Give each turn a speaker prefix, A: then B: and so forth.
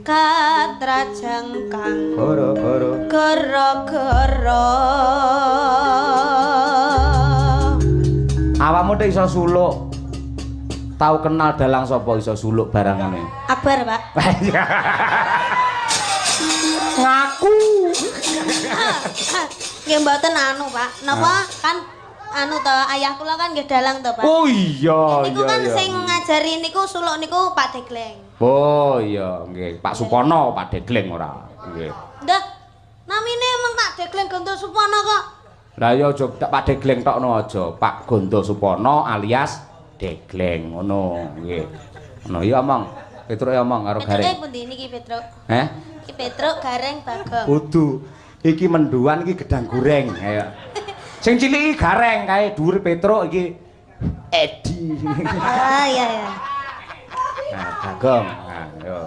A: Katrajang kang
B: Goro-goro.
A: Goro-goro.
B: Awakmu tek iso suluk. Tau kenal dalang sapa iso suluk barangane?
A: Akbar, Pak.
B: Ngaku.
A: Nggih mboten anu, Pak. Napa kan anu to, ayah kula kan nggih dalang to, Pak.
B: Oh iya,
A: niku
B: iya.
A: Kan
B: iya.
A: sing ngajari niku suluk niku Pak Degleng.
B: Oh iya, nggih. Pak Supono, Pak Degleng ora. Nggih.
A: Ndah, namine emang Pak Degleng Gondo Supono kok.
B: Lah iya aja Pak Degleng tokno aja. Pak Gondo Supono alias Degleng ngono, nggih. Ngono iya omong. Petruke omong karo
A: Petruke
B: Gareng.
A: Pundi niki Petruk?
B: Heh?
A: Iki Petruk, Gareng, Bagong.
B: Kudu. Iki menduan iki gedang goreng. Ayo. Sing cilik iki Gareng kae dhuwur Petruk iki Edi.
A: Ah iya iya.
B: Nah, Bagong. Nah, yo.